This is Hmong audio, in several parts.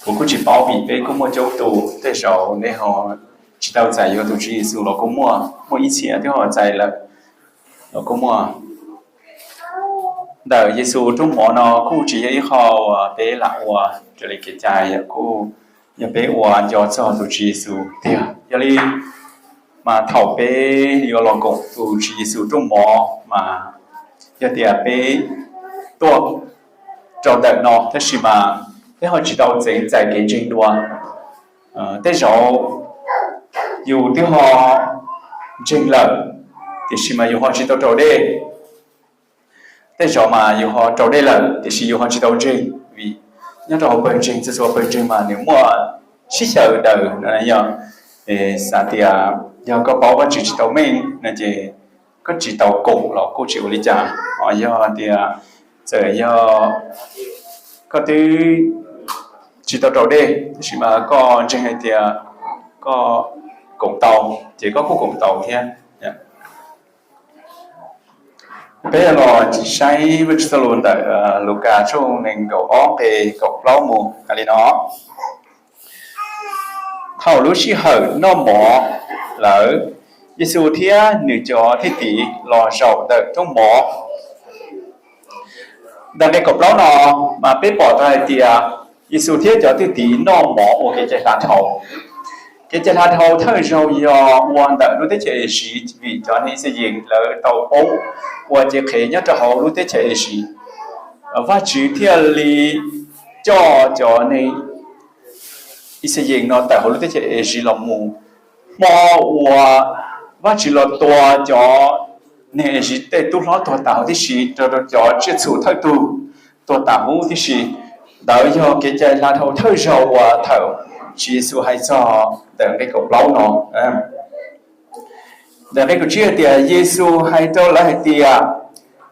Kuv kuj tsis paub vim peb kuj muaj coob tus, tej zaum nej ho tsis tau txais yuav tus Tswv Yexus los kuj muaj, muaj ib txhia twb ho txais lawm los kuj muaj. Ntawm Yexus rooj mov no kuj tsis yog ib qho uas peb lam ua raws li kev cai, yog kuj yog peb ua nco txog tus Tswv Yexus tiag. Yog li mas thaum peb yuav los koom tus Tswv Yexus rooj mov mas yog tias peb tuaj rau ntawm no tab sis mas peb ho tsis tau txeev txais kev ntseeg dua. Tej zaum yus twb ho ntseeg lawm tiam sis mas yus ho tsis tau raus dej. Tej zaum mas yus ho raus dej lawm tiam sis yus ho tsis tau ntseeg, vim nyob rau hauv pawg ntseeg, txhua txhua pawg ntseeg mas nws muaj sib xyaw daws no yog. Xav tias yog koj paub Vajtswv tsis tau meej no ces koj tsis tau koom los kuj tsis ua li cas. Ho yog tias txawm yog koj twb tsis tau raus dej tab sis mas koj ntseeg hais tias koj koom tau, ces koj kuj koom tau thiab. Peb los saib Vajtswv txoj lus ntawm Lukas tshooj nees nkaum ob nqe kaum plaub mus hais li no: Thaum lub sij hawm noj mov lawm, Yexus thiab nws cov thwj tim los zaum ntawm rooj mov. Ntawm nqe kaum plaub no mas peb pom tau hais tias Yexus thiab cov thwj tim noj mov ua kev cai hla dhau. Kev cai hla dhau thawj zaug yog ua ntawm lub teb chaws Eziv vim cov neeg Ixayees lawv tau poob ua cev qhev nyob rau hauv lub teb chaws Eziv. Vajtswv thiaj li coj cov neeg Ixayees no tawm hauv lub teb chaws Eziv los mus. Hmo uas Vajtswv los tua cov neeg Eziv tej tub hlob tuag tas huv tib si, rau rau cov tsiaj txhu thawj tug tuag tas huv tib si, ntawd yog kev cai hla dhau thawj zaug uas thaum Tswv Yexus hais txog ntawm nqe kaum plaub no. Ntawm nqe kaum tsib hais tias Yexus hais rau lawv hais tias,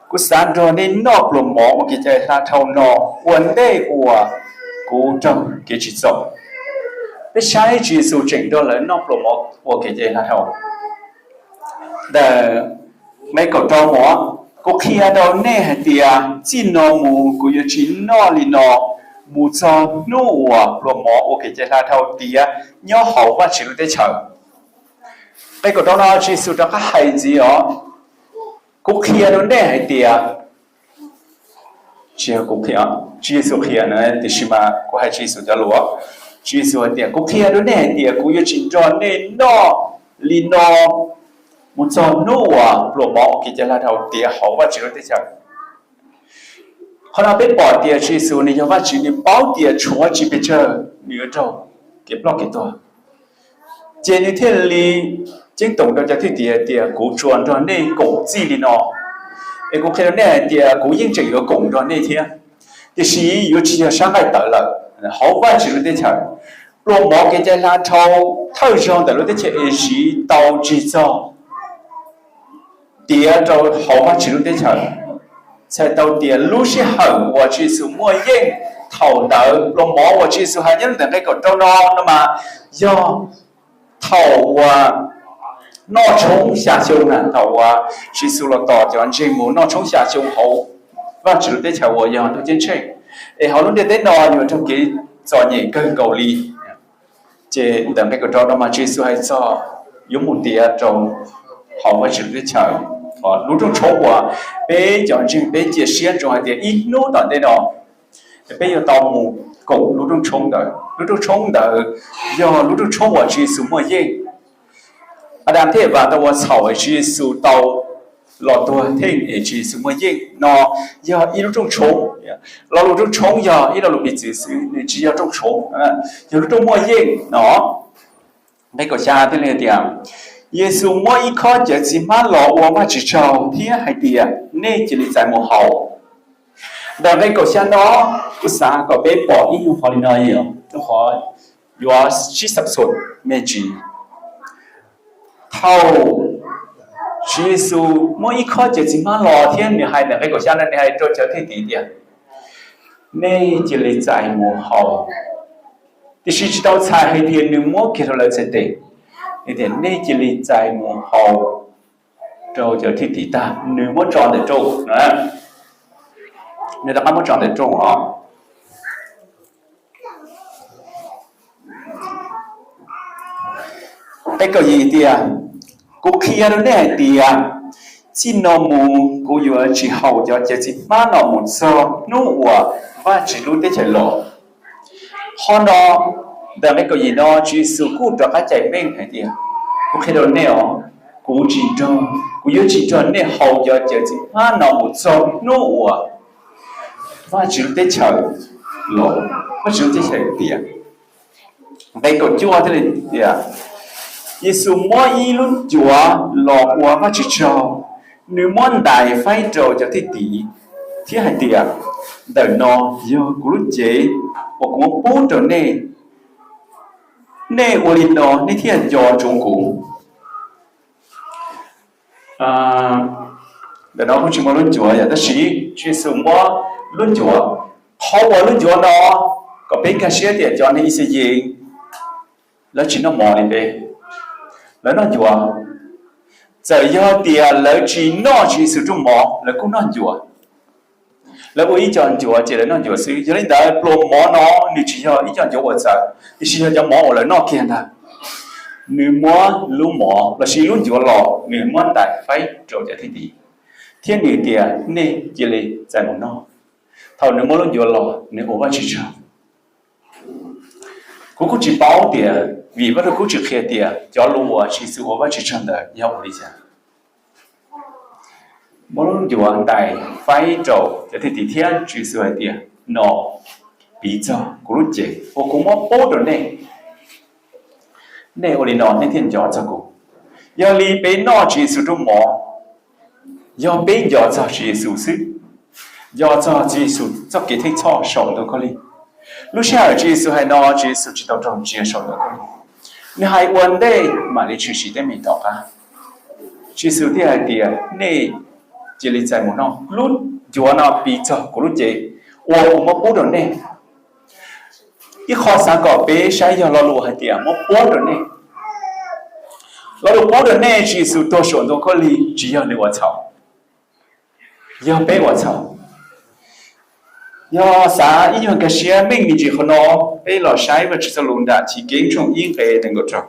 Kuv xav nrog nej noj pluas mov ua kev cai hla dhau no ua ntej uas kuv raug kev tsim txom. Peb saib Tswv Yexus tseem nrog lawv noj pluas mov ua kev cai hla dhau. Ntawm nqe kaum rau mus, Kuv qhia rau nej hais tias txij no mus kuv yuav tsis noj li no mus txog hnub uas pluas mov ua kev cai hla dhau tiav nyob hauv Vajtswv lub teb chaws. Nqe kaum rau no Tswv Yexus rov qab hais ntxiv os, Kuv qhia rau nej hais tias, tsis yog kuv qhia, Tswv Yexus qhia na, tiam sis mas kuv hais Tswv Yexus cov lus. Tswv Yexus hais tias, Kuv qhia rau nej hais tias kuv yuav tsis nrog nej noj li no mus txog hnub uas pluas mov ua kev cai hla dhau tiav hauv Vajtswv lub teb chaws. Qhov no peb pom tias Tswv Yexus nws yog Vajtswv, nws paub tias tshuav tsis pes tsawg nws yuav raug kev ploj kev tuag. Ces nws thiaj li ceeb toom rau cov thwj tim hais tias, Kuv tsuas nrog nej koom txij li no, es kuv qhia rau nej hais tias kuv yeej tseem yuav koom nrog nej thiab, tiam sis yuav tsis yog sab nqaij tawv lawm. Hauv Vajtswv lub teb chaws, pluas mov kev cai hla dhau thawj zaug ntawm lub teb chaws Eziv tau ntsig txog tiav rau hauv Vajtswv lub teb chaws. Txhais tau tias lub sij hawm uas Tswv Yexus muaj yeej thaum ntawd, pluas mov uas Tswv Yexus hais nyob ntawm nqe kaum rau no no mas yog thaum uas noj tshoob xya xyoo na, thaum uas Tswv Yexus los tos cov ntseeg mus noj tshoob xya xyoo hauv Vajtswv lub teb chaws uas yog ntuj ceeb tsheej, es hauv lub ntiaj teb no yuav raug kev txom nyem kawg nkaus li. Ces ntawm nqe kaum rau no mas Tswv Yexus hais txog yuav mus tiav rau hauv Vajtswv lub teb chaws lub rooj tshoob uas peb cov ntseeg peb cia siab ntsoov hais tias ib hnub tom ntej no peb yuav tau mus koom lub rooj tshoob ntawd. Lub rooj tshoob ntawd yog lub rooj tshoob uas Tswv Yexus muaj yeej. Adas thiab Evas tau ua txhaum es Tswv Yexus tau los tuag theej es Tswv Yexus muaj yeej no yog ib lub rooj tshoob. Lo lus rooj tshoob yog ib lo lus piv txwv xwb, nws tsis yog rooj tshoob, yog lub rooj muaj yeej no. Nqe kaum xya thiaj li hais tias, Yexus muab ib khob cawv txiv hmab los ua Vajtswv tsaug thiab hais tias, Nej cia li txais mus haus. Ntawm nqe kaum xya no, kuv xav kom peb pom ib nyuag qhov li no, qhov yuav sib xam xum me ntsis. Thaum Tswv Yexus muab ib khob cawv txiv hmab los thiab nws hais ntawm nqe kaum xya no, nws hais rau cov thwj tim tias, Nej cia li txais mus haus. Tiam sis tsis tau txhais hais tias nws muab kiag rau lawv txhais tes, tias, Nej cia li txais mus haus rau cov thwj tim tag, nws muab tso ntawm rooj. Nws rov qab muab tso ntawm rooj os. Nqe kaum yim tias, kuv qhia rau nej hais tias, txij no mus kuv yuav tsis haus cov cawv txiv hmab no mus txog hnub uas Vajtswv lub teb chaws los. Qhov no, ntawm nqe kaum yim no Tswv Yexus kuj rov qab cais meej hais tias, kuv qhia rau nej os, kuv tsis nrog, kuv yuav tsis nrog nej haus cov cawv txiv hmab no mus txog hnub uas Vajtswv lub teb chaws los, Vajtswv lub teb chaws tiav. Nqe kaum cuaj thiaj li tias, Yexus muab ib lub ncuav los ua Vajtswv tsaug, nws muab ntais faib rau cov thwj tim thiab hais tias, ntawm no yog kuv lub cev uas kuv muab pub rau nej, nej ua li no nej thiaj nco ntsoov kuv. Ntawm no kuj tsis muaj lub ncuav yom, tab sis Tswv Yexus muab lub ncuav. Qhov uas lub ncuav no, kom peb nkag siab tias cov neeg Ixayees lawv tsis noj mov li peb, lawv noj ncuav. Txawm yog tias lawv tsis noj Tswv Yexus rooj mov, lawv kuj noj ncuav. Lawv ua ib co ncuav ces lawv noj ncuav xwb. Yog li ntawd pluas mov no nws tsis yog ib co ncuav ua txawv, tiam sis yog cov mov uas lawv noj kiag ntag. Nws muab lub mov lossis lub ncuav los, nws muab ntais faib rau cov thwj tim, thiab nws tias, nej cia li txais mus noj. Thaum nws muab lub ncuav los, nws ua Vajtswv tsaug. Kuv kuj tsis paub tias vim Vaj Lug Kub tsis qhia tias cov lus uas Tswv Yexus ua Vajtswv tsaug ntawd yog ua li cas. Muab lub ncuav ntais faib rau cov thwj tim thiab Tswv Yexus hais tias, no piv txog kuv lub cev uas kuv muab pub rau nej. Nej ua li no nej thiaj nco txog kuv. Yog li peb noj Tswv Yexus rooj mov, yog peb nco txog Tswv Yexus xwb, nco txog Tswv Yexus txoj kev theej txhoj saum ntoo khaub lig. Lub sij hawm Tswv Yexus hais no Tswv Yexus tsis tau raug ntsia saum ntoo khaub lig, nws hais ua ntej mam li tshwm sim teeb meem tom qab. Tswv Yexus thiaj hais tias, nej cia li txais mus noj, lub ncuav no piv txog kuv lub cev uas kuv muab pub rau nej. Ib qho xav kom peb saib yog lo lus hais tias muab pub rau nej. Lo lus pub rau nej, Tswv Yexus tuag saum ntoo khaub lig tsis yog nws ua txhaum, yog peb ua txhaum. Yog xav ib nyuag nkag siab meej me ntsis qhov no, peb los saib Vajtswv txoj lus nram Chiv Keeb tshooj ib nqe nees nkaum rau.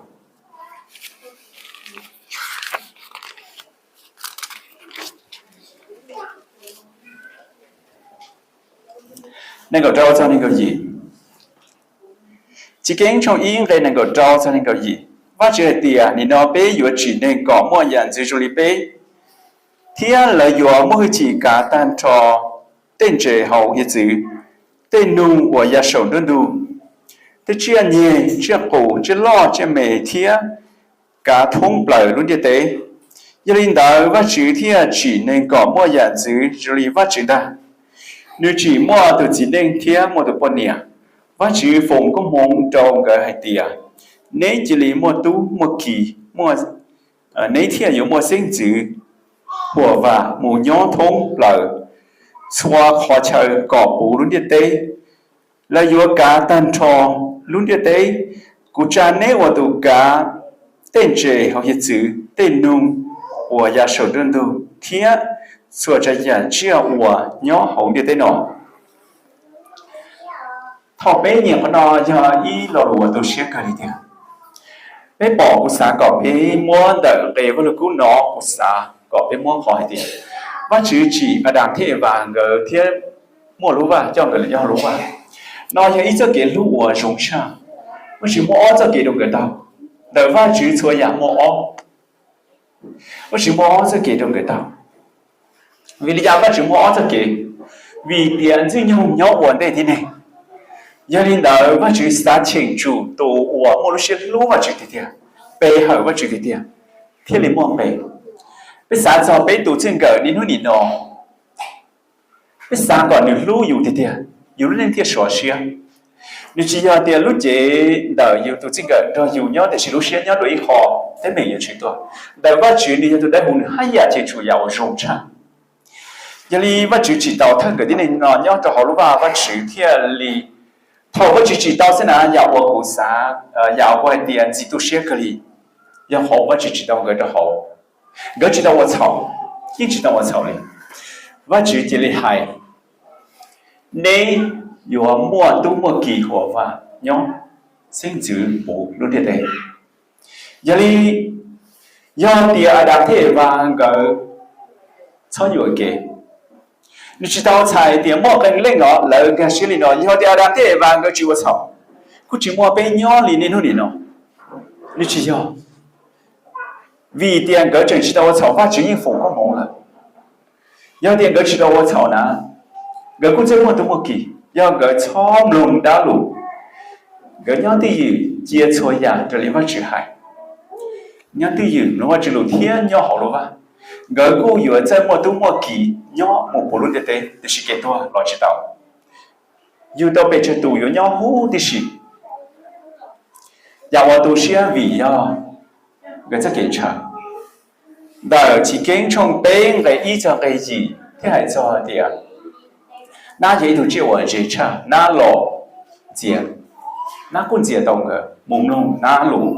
Nees nkaum rau txog nees nkaum yim. Chiv Keeb tshooj ib nqe nees nkaum rau txog nees nkaum yim, Vajtswv hais tias, nim no peb yuav tsim neeg kom muaj yam ntxwv zoo li peb, thiab lawv yuav muaj hwj chim kav tag nrho tej ntses hauv hiav txwv, tej noog uas ya saum nruab ntug, tej tsiaj nyeg, tsiaj qus, tsiaj loj tsiaj me, thiab kav thoob plaws lub ntiaj teb. Yog li ntawd Vajtswv thiaj tsim neeg kom muaj yam ntxwv zoo li Vajtswv ntag. Nws tsim muaj tus txiv neej thiab muaj tus poj niam. Vajtswv foom koob hmoov rau nkawd hais tias, neb cia li muaj tub muaj ki, neb thiaj yuav muaj xeeb ntxwv huam vam mus nyob thoob plaws txhua qhov chaw kom puv lub ntiaj teb. Lawv yuav kav tag nrho lub ntiaj teb. Kuv tsa neb ua tus kav tej ntses hauv hiav txwv, tej noog uas ya saum nruab ntug, thiab txhua tsav yam tsiaj uas nyob hauv ntiaj teb no. Thaum peb nyeem qhov no yog ib lo lus uas tu siab kawg li tiag. Peb pom, kuv xav kom peb muab ntawm nqe Vaj Lug Kub no, kuv xav kom peb muab qhov hais tias Vajtswv tsim Adas thiab Evas nkawd thiab muaj lub vaj coj nkawd los nyob hauv lub vaj. No yog ib txoj kev hlub uas zoo tshaj. Vajtswv muaj ob txoj kev rau nkawd taug. Ntawm Vajtswv txhua yam muaj ob. Vajtswv muaj ob txoj kev rau nkawd taug. Vim li cas Vajtswv muaj ob txoj kev? Vim tias Ntxwg Nyoog nyob ua ntej tib neeg. Yog li ntawd Vajtswv xav cheem tsum tus uas muaj lub siab hlub Vajtswv tiag tiag, pe hawm Vajtswv tiag tiag, thiaj li muaj nqe. Peb xav txog peb tus txij nkawm niaj hnub nim no, peb xav kom nws hlub yus tiag tiag, yus lub neej thiaj sov siab. Nws tsis yog tias lub cev ntawm yus tus txij nkawm nrog yus nyob tiam sis lub siab nyob dua ib qho, teeb meem yuav tshwm tuaj. Ntawm Vajtswv nws yog tus dawb huv, nws haj yam cheem tsum yam uas zoo tshaj. Yog li Vajtswv tsim tau thawj nkawm tib neeg no nyob rau hauv lub vaj Vajtswv thiaj li, thaum Vajtswv tsim tau xwb na, yam uas kuv xav, yam uas kuv hais tias ntxim tu siab kawg li, yog qhov Vajtswv tsim tau nkawd rau hauv. Nkawd tsis tau ua txhaum, yeej tsis tau ua txhaum li. Vajtswv cia li hais, neb yuav muaj tub muaj ki huam vam nyob xeeb ntxwv puv lub ntiaj teb. Yog li, yog tias Adas thiab Evas nkawd txhob yuam kev, nws tsis tau txhais tias muaj qee leej os lawv nkag siab li no. Yog tias Adas thiab Evas nkawd tsis ua txhaum, kuj tsis muaj peb nyob li niaj hnub nim no. Nws tsis yog vim tias nkawd tseem tsis tau ua txhaum, Vajtswv yeej foom koob hmoov lawm. Yog tias nkawd tsis tau ua txhaum na, nkawd kuj txawj muaj tub muaj ki. Yog nkawd txhob mloog dab lus, nkawd nyob twj ywm cia txhua yam raws li Vajtswv hais, nyob twj ywm mloog Vajtswv lus thiab nyob hauv lub vaj, nkawd kuj yuav txawj muaj tub muaj ki nyob mus puv lub ntiaj teb, tiam sis kev tuag los tsis tau. Yug tau pes tsawg tus yuav nyob huv tib si. Yam uas tu siab vim yog nkawd txoj kev ntshaw. Ntawm Chiv Keeb tshooj peb nqe ib txog nqe yim thiaj hais txog tias nab yog ib tug tsiaj uas ntse tshaj, nab los ntxias, nab kuj ntxias tau nkawd mus mloog nab lus.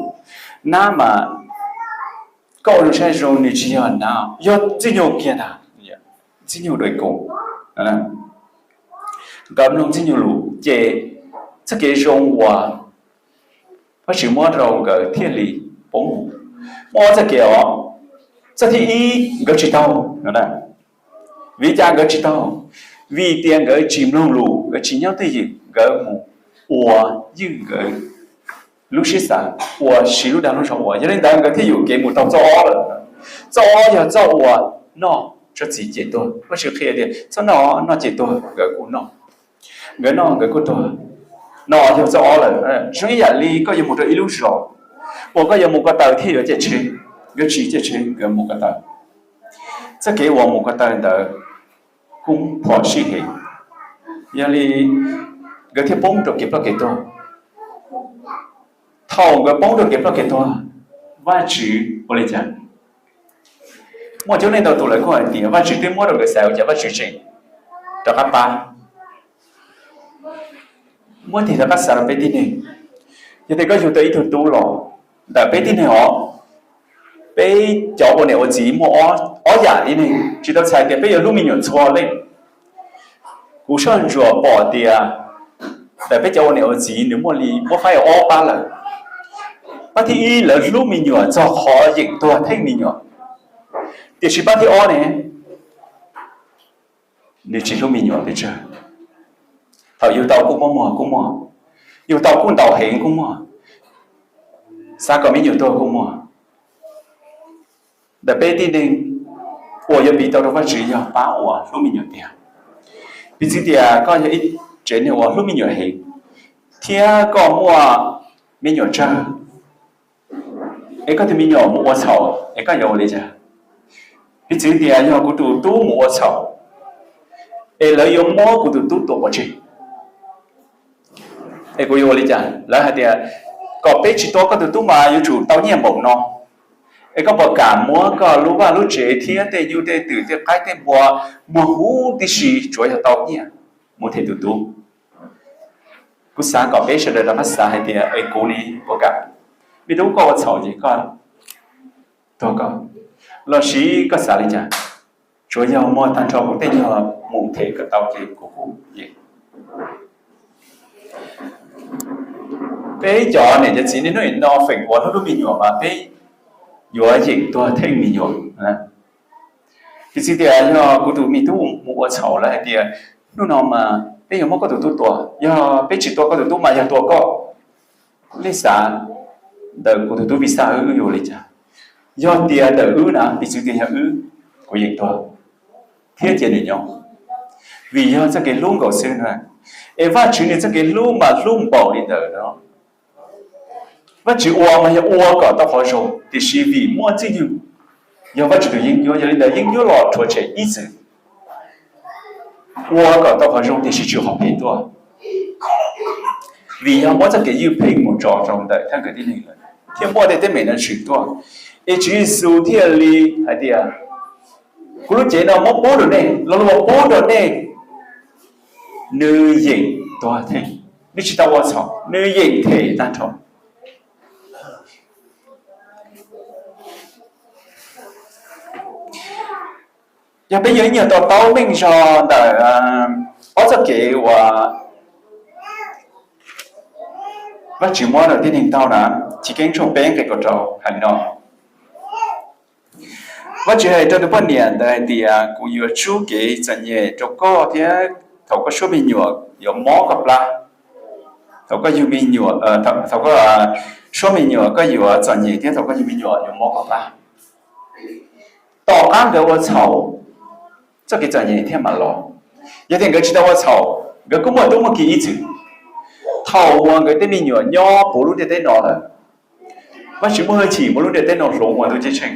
Nab mas koj ua zoo saib zoo, nws tsis yog nab, yog ntxwg nyoog kiag ntag, ntxwg nyoog dua kos. Nkawd mloog ntxwg nyoog lus ces txoj kev zoo uas Vajtswv muab rau nkawd thiaj li poob. Muaj ob txoj kev os. Txoj thib ib nkawd tsis taug. Vim li cas nkawd tsis taug? Vim tias nkawd tsis mloog lus, nkawd tsis nyob twj ywm, nkawd mus ua ywj nkawd lub siab xav, ua siv lub dag lub zog ua, yog li ntawd nkawd thiaj yuam kev mus tau txoj ob lawm. Txoj ob yog txoj uas noj tso txiv ces tuag. Vajtswv qhia tias txhob noj, noj ces tuag, nkawd kuj noj. Nkawd noj nkawd kuj tuag. No yog txoj ob lawm. Zoo ib yam li koj yuav mus rau ib lub zos uas koj yuav mus ko taw thiaj yuav caij tsheb, nkawd tsis caij tsheb, nkawd mus ko taw. Txoj kev uas mus ko taw ntawd kuj phom sij heev, yog li nkawd thiaj poob rau kev ploj kev tuag. Thaum nkawd poob rau kev ploj kev tuag, Vajtswv ua li cas? Muaj coob leej ntau tus lawv kuj hais tias Vajtswv twb muab rau nkawd xaiv, ua cas Vajtswv tseem rov qab pab? Muab tig rov qab xav rau peb tib neeg. Yog tias koj yug tau ib tug tub los, ntawm peb tib neeg os, peb cov ua niam ua txiv muaj ob yam tib neeg, tsis tau txhais tias peb yuav hlub me nyuam txhua leej. Kuv soj ntsuam pom tias ntawm peb cov ua niam ua txiv nws muaj li muab faib ob pab lawm. Pab thib ib lawv hlub me nyuam txog qhov yeem tuag theej me nyuam, tiam sis pab thib ob ne, nws tsis hlub me nyuam pes tsawg. Thaum yug tau kuj muaj muag kuj muaj, yug tau kuj ntau heev kuj muaj, xav kom me nyuam tuag kuj muaj. Ntawm peb tib neeg uas yuav piv tau rau Vajtswv yog pab uas hlub me nyuam tiag. Piv txwv tias koj yog ib tsev neeg uas hlub me nyuam heev, thiab koj muaj me nyuam tsawg, es koj tus me nyuam mus ua txhaum es koj yuav ua li cas? Piv txwv tias yog kuv tus tub mus ua txhaum es lawv yuav muab kuv tus tub tua pov tseg, es kuv yuav ua li cas? Lawv hais tias kom peb tsis tua koj tus tub mas yuav tsum tau nyiaj npaum no. Es koj puas kam muab koj lub vaj lub tsev thiab tej nyuj tej twm tej qaib tej npua muag huv tib si tsuav yog tau nyiaj mus them tus tub? Kuv xav kom peb sawv daws rov qab xav hais tias es kuv ne puas kam? Me tub, koj ua txhaum ces koj tuag koj, los sis koj xav li cas? Tsuav yog muag tag nrho kuv tej nyuag mus them kom tau ces kuv kuj yeem. Peb cov niam cov txiv niaj hnub no feem ua hlub hlub me nyuam mas peb yuav yeem tuag theej me nyuam. Piv txwv tias yog kuv tus me tub mus ua txhaum lawv hais tias hnub no mas peb yuav muab koj tus tub tua, yog peb tsis tua koj tus tub mas yog tua koj. Lej xav ntawm kuv tus tub Vij Xaj wb yuav ua li cas? Yog tias ntawm wb na, piv txwv tias yog wb, kuv yeem tuag thiab cia nws nyob, vim yog txoj kev hlub nkaus xwb na. Es Vajtswv nws txoj kev hlub mas hlub npaum li ntawd no. Vajtswv ua mas yog ua kom tau qhov zoo, tiam sis vim muaj ntxwg nyoog, yog Vajtswv tus yeeb ncuab, yog li ntawd yeeb ncuab los rhuav tshem ib txwm, ua kom tau qhov zoo tiam sis tshwm qhov phem tuaj. Vim yog muab txoj kev ywj pheej mus tso rau ntawm thaj nkawd tib neeg lawm, thiaj muaj tej teeb meem no tshwm tuaj. Es Tswv Yexus thiaj li hais tias, kuv lub cev no muab pub rau nej, lo lus pub rau nej, nws yeem tuag theej, nws tsis tau ua txhaum, nws yeem them tag nrho. Yog peb yuav ib nyuag to taub meej zog ntawm ob txoj kev uas Vajtswv muab rau tib neeg taug na. Chiv Keeb tshooj peb nqe kaum rau hais li no: Vajtswv hais rau tus poj niam ntawd hais tias, kuv yuav tsub kev txom nyem rau koj thiab thaum koj suab me nyuam yuav mob koj plab. Thaum koj yug me nyuam, thaum koj suab me nyuam koj yuav txom nyem thiab thaum koj yug me nyuam yuav mob koj plab. Tom qab nkawd ua txhaum, txoj kev txom nyem thiaj mam los. Yog tias nkawd tsis tau ua txhaum, nkawd kuj muaj tub muaj ki ib txwm. Thaum uas nkawd tej me nyuam nyob puv lub ntiaj teb no lawm, Vajtswv muaj hwj chim muab lub ntiaj teb no hloov ua ntuj ceeb tsheej,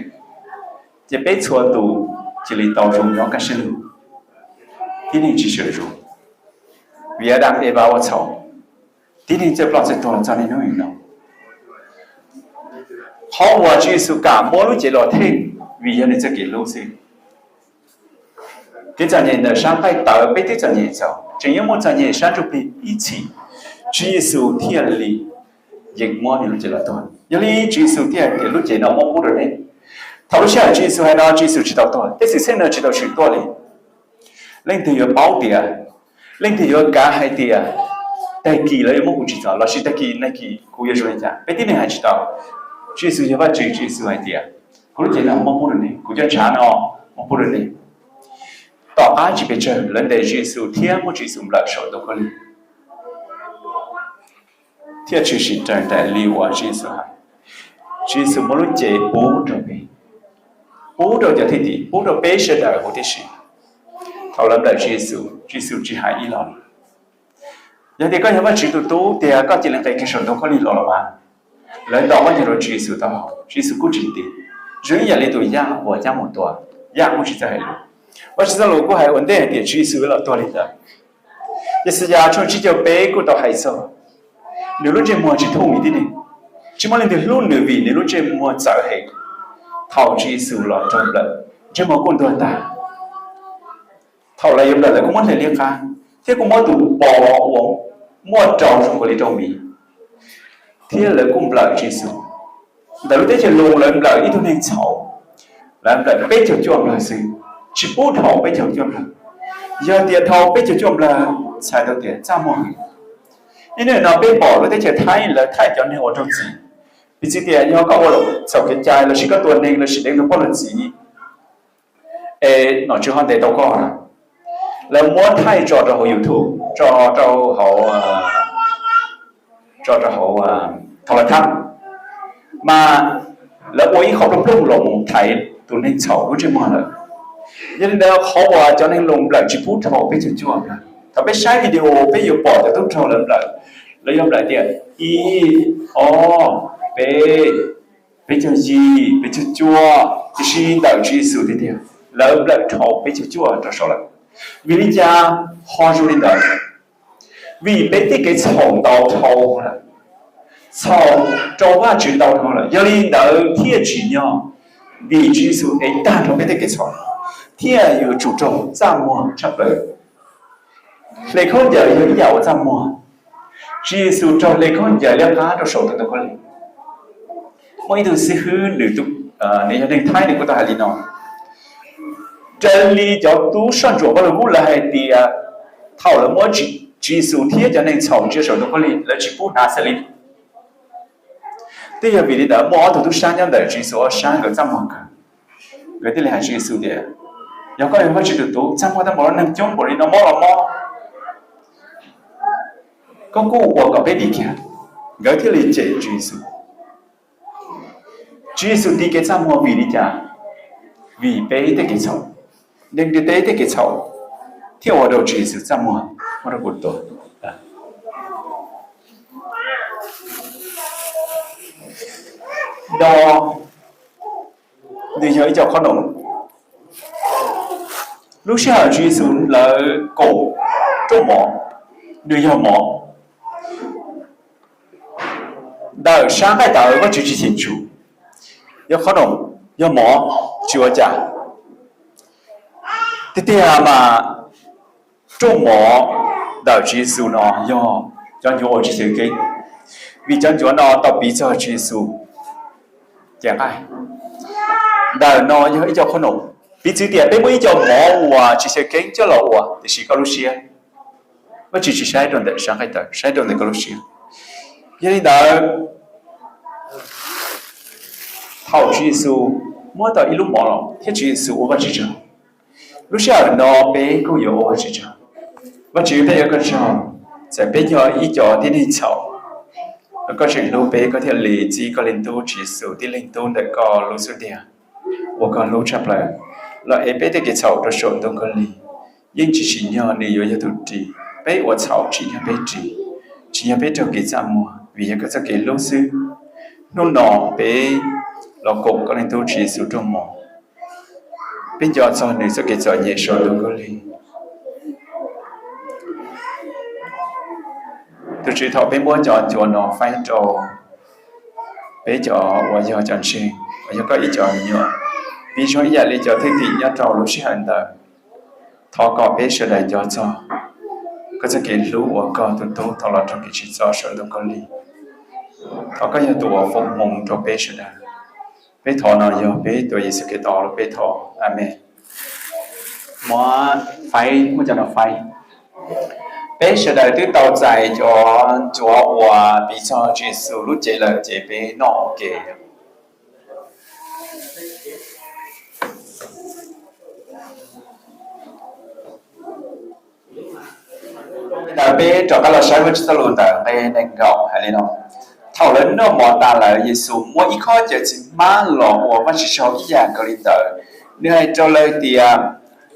ces peb txhua tus cia li tau zoo nyob kaj siab lug, tib neeg tsis sawv zoo. Vim Adas Evas ua txhaum, tib neeg txawj ploj txawj tuag txog niaj hnub no. Qhov uas Tswv Yexus kam muab lub cev los theej vim yog nws txoj kev hlub xwb. Kev txom nyem ntawm sab nqaij tawv peb twb txom nyem txaus, tseem yuav muaj txom nyem sab ntsuj plig ib txhis, Tswv Yexus thiaj li yeem muab nws lub cev los tuag. Yog li Tswv Yexus thiaj hais tias lub cev no muab pub rau nej. Thaum lub sij hawm Tswv Yexus hais no Tswv Yexus tsis tau tuag, tej xwm txheej no tsis tau swm tuaj li. Leej twg yuav paub tias, leej twg yuav kav hais tias tag kis lawv yuav muab kuv tsim txom lossis tag kis nag kis kuv yuav zoo li cas? Peb tib neeg hais tsis tau. Tswv Yexus yog Vajtswv, Tswv Yexus hais tias kuv lub cev no muab pub rau nej, kuv cov ntshav no muab pub rau nej. Tom qab tsis pes tsawg lawv ntes Tswv Yexus thiab muab Tswv Yexus nplawm saum ntoo khaub lig, thiaj tshwm sim raws nraim li uas Tswv Yexus hais. Tswv Yexus muab lub cev pub rau peb, pub rau cov thwj tim, pub rau peb sawv daws huv tib si. Thaum lawv nplawm Tswv Yexus, Tswv Yexus tsis hais ib los li. Yog tias koj yog Vajtswv tus tub tiag, koj cia li nqis kiag saum ntoo khaub lig los los mas. Lawv ntaus koj nyuag rau Tswv Yexus taub hau, Tswv Yexus kuj tsis nti. Zoo ib yam li tus yaj uas cab mus tua, yaj kuj tsis txawj hais lus. Vajtswv txoj lus kuj hais ua ntej hais tias Tswv Yexus yuav los tuag li ntawd. Yaxayas tshooj tsib caug peb kuj tau hais txog nws lub ntsej muag tsis thooj li tib neeg, tsis muaj leej twg hlub nws vim nws lub ntsej muag txawv heev. Thaum Tswv Yexus los raug nplawm, ntsej muag kuj ntuag tag. Thaum lawv yuav nplawm lawv kuj muab hle liab qab, thiab kuj muab tus pos uas muaj rau zoo nkaus li rau miv, thiab lawv kuj nplawm Tswv Yexus. Ntawm lub teb chaws Loos lawv nplawm ib tug neeg txhaum, lawv nplawm peb caug cuaj nplawg xwb, tsis pub dhau peb caug cuaj nplawg. Yog tias dhau peb caug cuaj nplawg txhais tau tias txaj muag heev. Niaj hnub no peb pom lub teb chaws Thaib lawv thaij cov neeg ua raug txim, piv txwv tias yog koj ua txhaum kev cai lossis koj tua neeg lossis deev tus poj niam txiv, es nom tswv ho ntes tau koj, lawv muab thaij tso rau hauv YouTube, tso rau hauv, tso rau hauv thaum lawv thab, mas lawv ua ib qho plooj plooj los mus thaiv tus neeg txhaum lub ntsej muag lawm. Yog li ntawd qhov uas cov neeg Loos nplawm tsis pub dhau peb caug cuaj nplawg. Thaum peb saib video peb yuav pom cov tub rog lawv nplawm, lawv yuav nplawm tias ib, ob, peb, peb caug yim, peb caug cuaj, tiam sis ntawm Tswv Yexus tiag tiag lawv nplawm dhau peb caug cuaj rau saud lawm. Vim li cas ho zoo li ntawd? Vim peb tej kev txhaum ntau dhau lawm, txhaum rau Vajtswv ntau dhau lawm, yog li ntawd thiaj tsim nyog vim Tswv Yexus ev tag nrho peb tej kev txhaum, thiaj yuav tsum raug txaj muag tshaj plaws. Hle khaub ncaws yog ib yam uas txaj muag. Tswv Yexus raug hle khaub ncaws liab qab rau saum tus ntoo khaub lig. Muaj ib tug xib hwb, nws yog neeg Thaib, nws kuj tau hais li no: Raws li cov tub soj ntsuam Vaj Lug Kub lawv hais tias thaum lawv muab Tswv Yexus thiab cov neeg txhaum ntsia saum ntoo khaub lig, lawv tsis pub hnav xws li. Twb yog vim li ntawd muaj ob tug tub sab nyob ntawm Tswv Yexus ob sab, nkawd txaj muag kawg. Nkawd thiaj li hais Tswv Yexus tias, yog koj yog Vajtswv tus tub, txaj muag tau npaum no, neeg coob npaum li no, mob los mob, koj kuj ua kom peb dim kiag. Nkawd thiaj li cem Tswv Yexus. Tswv Yexus tiv kev txaj muag vim li cas? Vim peb tej kev txhaum. Neeg ntiaj teb tej kev txhaum thiaj ua rau Tswv Yexus txaj muag, ua rau kuv tuag. Do nws yog ib co qhob noom. Lub sij hawm Tswv Yexus lawv kaum rooj mov, nws yog mov. Ntawm sab nqaij tawv Vajtswv tsis cheem tsum, yog qhob noom, yog mov, tsis ua cas. Tiag tiag mas rooj mov ntawm Tswv Yexus no yog cov ncuav uas tsis xyaw keeb, vim cov ncuav no tau piv txog Tswv Yexus cev nqaij. Ntawm no yog ib co qhob noom, piv txwv tias peb muab ib co mov uas tsis xyaw keeb coj los ua, tiam sis koj lub siab, Vajtswv tsis saib rau ntawm sab nqaij tawv, saib rau ntawm koj lub siab. Yog li ntawd, thaum Tswv Yexus muab tau ib lub mov los thiab Tswv Yexus ua Vajtswv tsaug, lub sij hawm no peb kuj yuav ua Vajtswv tsaug. Vajtswv, peb ua koj tsaug, txawm peb yog ib co tib neeg txhaum, koj tseem hlub peb, koj thiaj li txib koj Leej Tub Tswv Yexus tib Leej Tub ntawm koj lub xub ntiag uas koj hlub tshaj plaws los ev peb tej kev txhaum rau saum ntoo khaub lig. Yeej tsis tsim nyog nws yuav yog tus ris peb ua txhaum, tsim nyog peb ris, tsim nyog peb raug kev txaj muag vim yog koj txoj kev hlub xwb. Hnub no peb los koom koj Leej Tub Tswv Yexus rooj mov, peb nco txog nws txoj kev txom nyem saum ntoo khaub lig. Tus Tswv, thaum peb muab cov ncuav no faib rau peb cov uas yog cov ntseeg, uas yog koj ib co me nyuam, piv zoo ib yam li cov thwj tim nyob rau lub sij hawm ntawd, thov kom peb sawv daws nco txog koj txoj kev hlub uas koj tus Tub tau los raug kev tsim txom saum ntoo khaub lig. Thov koj yog tus uas foom hmoov rau peb sawv daws. Peb thov no yog peb tus Yexus Khetos lub npe thov, Amees. Muab faib, muab cov no faib. Peb sawv daws twb tau txais cov ncuav uas piv txog Tswv Yexus lub cev lawm ces peb noj ua ke. Ntawd peb rov qab los saib Vajtswv txoj lus ntawm nqe nees nkaum hais li no: Thaum lawv noj mov tas lawm, Yexus muab ib khob cawv txiv hmab los ua Vajtswv tsaug ib yam nkaus li ntawd. Nws hais rau lawv tias,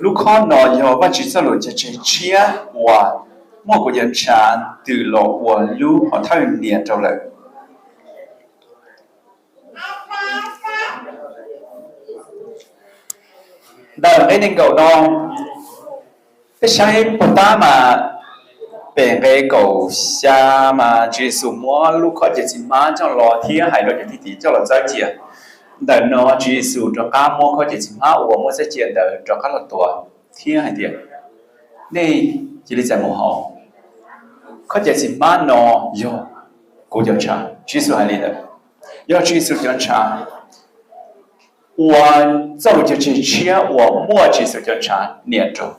Lub khob no yog Vajtswv txoj lus cog tseg tshiab uas muaj kuv cov ntshav ntws los ua lub hom thawj nias rau lawv. Ntawm nqe nees nkaum no, peb saib puag ta mas, pem nqe kaum xya mas Tswv Yexus muab lub khob cawv txiv hmab coj los thiab hais rau cov thwj tim coj los txawb cia. Ntawm no Tswv Yexus rov qab muab khob cawv txiv hmab uas muab txawb cia ntawd rov qab los tuav thiab hais tias, Nej cia li txais mus haus. Khob cawv txiv hmab no yog kuv cov ntshav. Tswv Yexus hais li ntawd, yog Tswv Yexus cov ntshav ua txoj lus cog tseg tshiab uas muaj Tswv Yexus cov ntshav nias rau.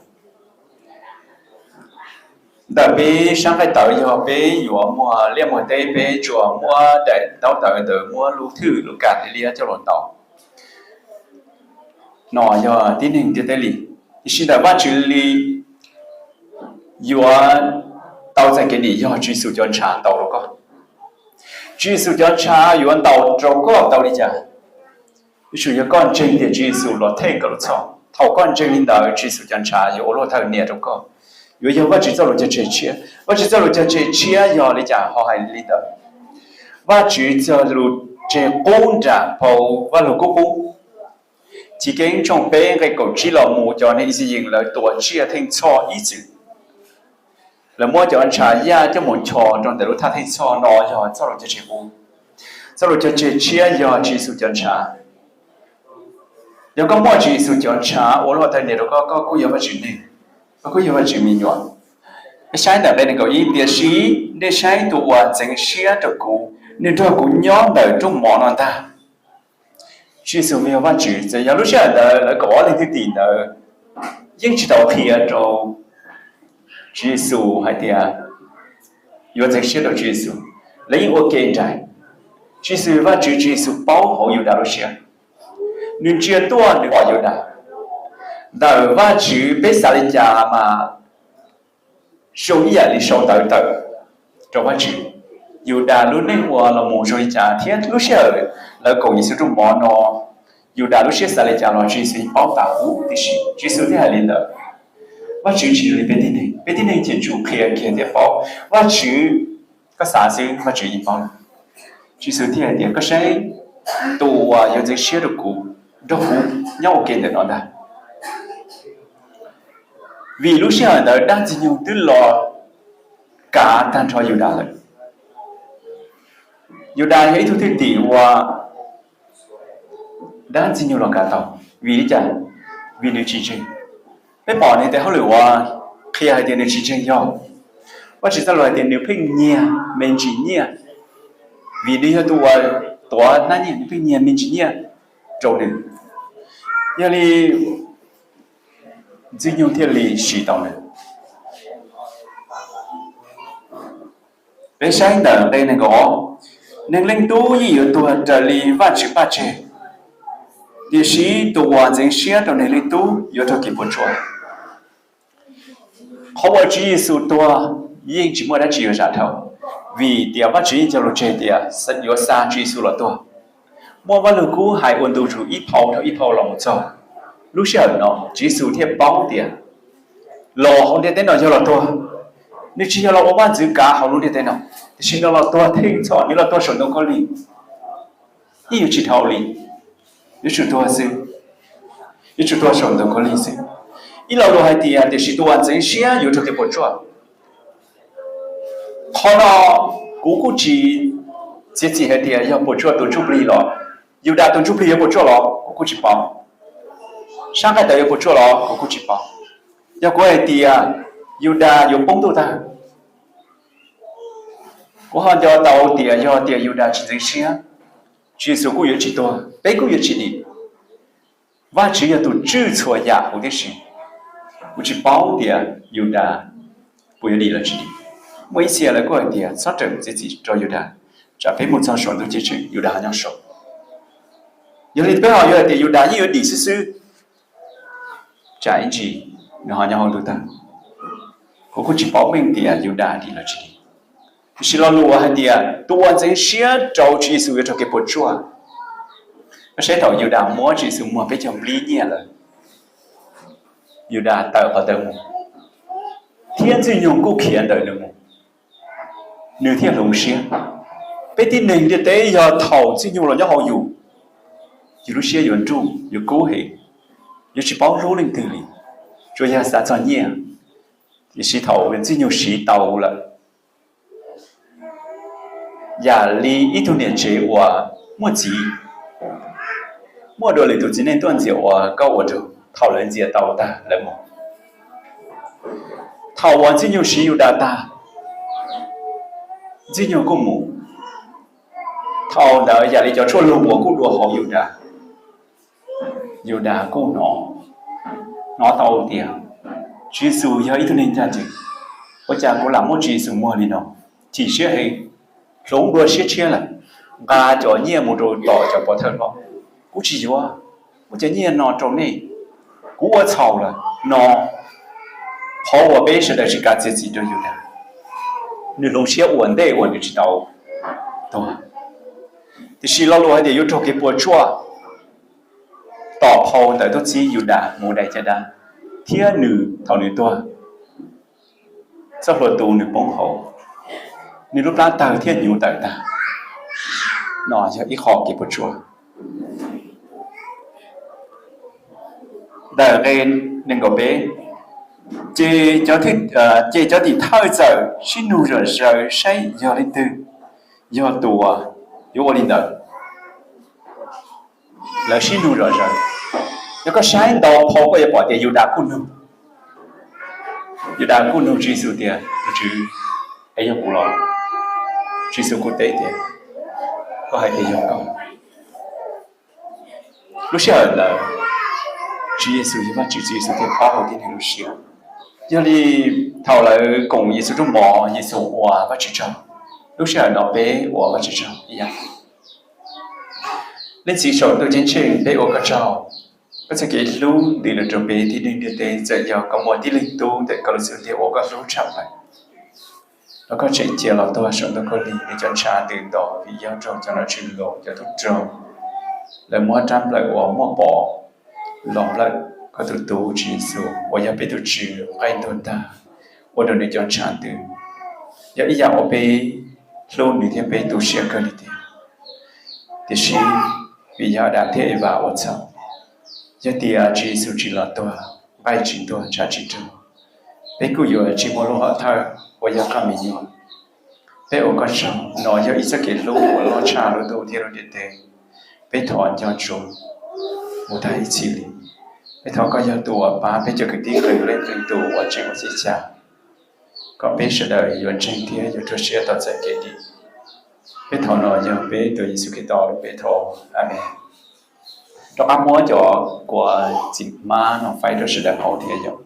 Ntawm peb sab nqaij tawv yog peb yuav muag liaj muag teb, peb tsuas muab daim ntaub tawv ntawd muab lub thwj lub kam liab coj los ntaus. No yog tib neeg ntiaj teb li, tiam sis ntawm Vajtswv li yuav tau txais kev nim yog Tswv Yexus cov ntshav ntaus rau koj. Tswv Yexus cov ntshav yuav ntaus rau koj tau li cas? Tab sis yog koj ntseeg tias Tswv Yexus los them koj lub txhoj, thaum koj ntseeg li ntawd Tswv Yexus cov ntshav yuav ua luag thawj nias rau koj, yuav yog Vajtswv txoj lus cog tseg tshiab. Vajtswv txoj lus cog tseg tshiab yog li cas ho hais li ntawd? Vajtswv txoj lus tseg qub nram phau Vajluskub qub, Chiv Keeb tshooj peb nqe kaum tsib los mus, cov neeg Yixayees lawv tua tsiaj theej txhoj ib txwm. Lawv muab cov ntshav yaj coj mus ncho rau ntawm lub thaj theej txhoj. No yog txoj lus cog tseg qub. Txoj lus cog tseg tshiab yog Tswv Yexus cov ntshav. Yog koj muaj Tswv Yexus cov ntshav ua luaj thawj nias rau koj, koj kuj yog Vajtswv neeg, koj kuj yog Vajtswv me nyuam. Peb saib ntawm nqe nees nkaum ib: Tiam sis nej saib tus uas ntxeev siab rau kuv, nws nrog kuv nyob ntawm rooj mov no ntag. Tswv Yexus yog Vajtswv. Txawm yog lub sij hawm ntawd lawv kaum ob leeg thwj tim ntawd yeej tsis tau qhia rau Tswv Yexus hais tias yuav ntxeev siab rau Tswv Yexus, lawv yeej ua ke nraim. Tswv Yexus yog Vajtswv, Tswv Yexus paub hauv Yudas lub siab. Nws ntsia tuaj nws pom Yudas. Ntawm Vajtswv peb xav li cas mas zoo ib yam li sau ntawv tawm rau Vajtswv. Yudas lub neej ua los mus zoo li cas thiab lub sij hawm lawv koom Yexus rooj mov no, Yudas lub siab xav li cas los Tswv Yexus yeej paub tas huv tib si. Tswv Yexus thiaj hais li ntawd. Vajtswv tsis zoo li peb tib neeg, peb tib neeg cheem tsum qhia kiag thiab paub. Vajtswv, koj xav xwb Vajtswv yeej paub lawm. Tswv Yexus thiaj hais tias, koj saib, tus uas yuav ntxeev siab rau kuv nrog kuv nyob ua ke ntawm no ntag. Vim lub sij hawm ntawd dab ntxwg nyoog twb los kav tag nrho Yudas lawm. Yudas yog ib tug thwj tim uas dab ntxwg nyoog los kav tau. Vim li cas? Vim nws tsis ntseeg. Peb pom nws tes hauj lwm uas qhia hais tias nws tsis ntseeg yog, Vajtswv txoj lus hais tias nws pheej nyiag me ntsis nyiaj, vim nws yog tus uas tuav hnab nyiaj, nws pheej nyiag me ntsis nyiaj rau nws. Yog li ntxwg nyoog thiaj li siv tau nws. Peb saib ntawm nqe nees nkaum ob, Neeg Leej Tub yeej yuav tuag raws li Vajtswv paj tseg, tiam sis tus uas ntxeev siab rau Neeg Leej Tub yuav raug kev puas tsuaj. Qhov uas Tswv Yexus tuag yeej tsis muaj dab tsi yuav zam dhau, vim tias Vajtswv yeej cog lus tseg tias yuav xa Tswv Yexus los tuag. Muaj Vajluskub hais ua ntu zus ib phau dhau ib phau los mus txog lub sij hawm no, Tswv Yexus thiaj paub tias los hauv ntiaj teb no yog los tuag. Nws tsis yog los ua vaj ntxwv kav hauv lub ntiaj teb no, tiam sis nws los tuag theej txhoj, nws los tuag saum ntoo khaub lig. Yeej yuav tsis dhau li, yuav tsum tuag xwb, yuav tsum tuag saum ntoo khaub lig xwb. Ib lo lus hais tias tiam sis tus uas ntxeev siab yuav raug kev puas tsuaj. Qhov no kuv kuj tsis txiav txim hais tias yog puas tsuaj tus ntsuj plig los, Yudas tus ntsuj plig yuav puas tsuaj los kuv kuj tsis paub, sab nqaij tawv yuav puas tsuaj los kuv kuj tsis paub. Yog kuv hais tias Yudas yuav poob ntuj tag, kuv ho nco tau tias yog tias Yudas tsis ntxeev siab, Tswv Yexus kuj yuav tsis tuag, peb kuj yuav tsis dim. Vajtswv yog tus tswj txhua yam huv tib si. Kuv tsis paub tias Yudas puas yuav dim los tsis dim. Muaj ib txhia lawv kuj hais tias txhob rawm txiav txim rau Yudas, tsam peb mus txog saum ntuj ceeb tsheej Yudas ho nyob saud. Yog li peb ho yuav hais tias Yudas yeej yuav dim xwb xwb, tsam ib ntsis nws ho nyob hauv ntuj tag. Kuv kuj tsis paub meej tias Yudas dim los tsis dim. Tiam sis lo lus hais tias tus uas ntxeev siab rau Tswv Yexus yuav raug kev puas tsuaj. Koj saib thaum Yudas muab Tswv Yexus muag peb caug nplib nyiaj lawm, Yudas tawm qhov ntawd mus, thiab Ntxwg Nyoog kuj khiav ntawm nws mus, nws thiaj hloov siab. Peb tib neeg ntiaj teb yog thaum Ntxwg Nyoog los nyob hauv yus, yus lub siab yuav nruj, yuav kub heev, yuav tsis paub hlub leej twg li, tsuas yog xav txog nyiaj. Tiam sis thaum Ntxwg Nyoog siv tau lawm, yam li ib tug niam tsev uas muaj txiv, muaj dua lwm tus txiv neej tuaj ntxias uas koj ua nrug, thaum lawv ntxias tau tag lawv mus. Thaum uas Ntxwg Nyoog siv Yudas tag, Ntxwg Nyoog kuj mus. Thaum ntawd yam li cov tshuaj lug uas kuj dua hauv Yudas, Yudas kuj hnov, hnov tau tias Tswv Yexus yog ib tug neeg ncaj ncees. Ua cas kuv lam muab Tswv Yexus muag li no? Chim siab heev, hloov dua siab tshiab lawm, nqa cov nyiaj mus rau tom cov pov thawj hlob. Kuv tsis yuav, muab cov nyiaj no rau nej, kuv ua txhaum lawm no. Qhov uas peb sawv daws tsis kav txiav txim rau Yudas, nws hloov siab ua ntej uas nws tsis tau tuag. Tiam sis lo lus hais tias yuav raug kev puas tsuaj, tom phau ntawv tuaj txib Yudas mus dai caj dab, thiab nws thaum nws tuag, txoj hlua tu nws poob hauv, nws lub plab tawg thiab hnyuv tawm tag. No yog ib qho kev puas tsuaj. Ntawm nqe nees nkaum peb, ces cov, ces cov tim thawj txawm sib nug zom zaws saib yog leej twg yog tus yuav ua li ntawd. Lawv sib nug zom zaws. Yog koj saib ntau phau koj yuav pom tias Yudas kuj nug, Yudas kuj nug Tswv Yexus tias, Tus Tswv, es yog kuv los? Tswv Yexus kuj teb tias, Koj hais tias yog koj. Lub sij hawm ntawd, Tswv Yexus yog Vajtswv, Tswv Yexus thiaj paub hauv tib neeg lub siab. Yog li thaum lawv koom Yexus rooj mov, Yexus ua Vajtswv tsaug. Lub sij hawm no peb ua Vajtswv tsaug ib yam. Leej Txiv saum ntuj ceeb tsheej, peb ua koj tsaug, koj txoj kev hlub ntws los rau peb tib neeg ntiaj teb. Txawm yog koj muaj tib leeg tub ntawm koj lub xub ntiag uas koj hlub tshaj plaws, los koj tseem cia los tuag saum ntoo khaub lig, nws cov ntshav ntws nto vim yog raug cov nom tswv los cov tub rog, lawv muab rab nplawm uas muaj pov los nplawm koj tus tub Tswv Yexus uas yog peb tus Tswv nqaij ntuag tag, ua rau nws cov ntshav ntws. Yog ib yam uas peb hlub nws thiab peb tu siab kawg li tiag. Tiam sis vim yog Adas thiab Evas ua txhaum, yog tias Tswv Yexus tsis los tuag, nqaij tsis ntuag, ntshav tsis raug, peb kuj yuav tsis muaj lub hom thawj uas yog qhov me nyuam. Peb ua koj tsaug, no yog ib txoj kev hlub uas loj tshaj lub ntuj thiab lub ntiaj teb. Peb thov nco ntsoov mus tag ib txhis li. Peb thov koj yog tus uas pab peb cov kwv tij qee leej qee tus uas tseem ua txhij xya, kom peb sawv daws yuav ntseeg thiab yuav rau siab tau txais kev dim. Peb thov no yog peb tus Yexus Khetos lub npe thov, Amees. Rov qab muab cov kua txim hmab no faib rau sawv daws haus thiab yom.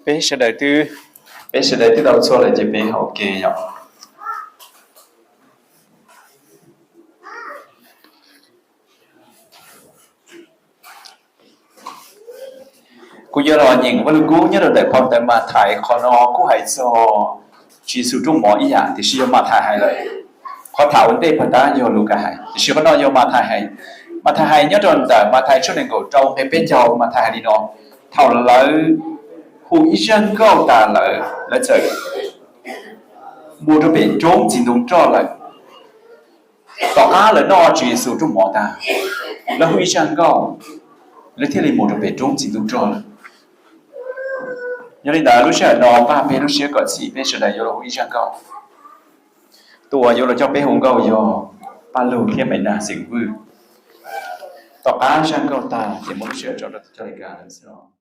Peb sawv daws twb, peb sawv daws twb tau txhua lawm ces peb ua ke yom. Kuv yuav los nyeem Vaj Lug Kub nyob rau ntawm phau ntawv Mathais, qhov no kuj hais txog Tswv Yexus rooj mov ib yam, tiam sis yog Mathais hais lawm. Qhov tham ua ntej puag ta yog Lukas hais, tiam sis qhov no yog Mathais hais. Mathais hais nyob rau ntawm Mathais tshooj nees nkaum rau nqe peb caug, Mathais hais li no: Thaum lawv hu ib zaj nkauj tas lawm, lawv txawm mus rau pem roob txiv ntoo roj lawm. Tom qab lawv noj Tswv Yexus rooj mov tas, lawv hu ib zaj nkauj, lawv thiaj li mus rau pem roob txiv ntoo roj lawm. Yog li ntawd lub sij hawm no pab peb lub siab kom txhim, peb sawv daws yuav los hu ib zaj nkauj. Tus uas yuav los coj peb hu nkauj yog Paj Lug thiab Maiv Nag xeem Vwj. Tom qab zaj nkauj tag ces muab lub sij hawm tso rau tus coj li kas lawm xwb.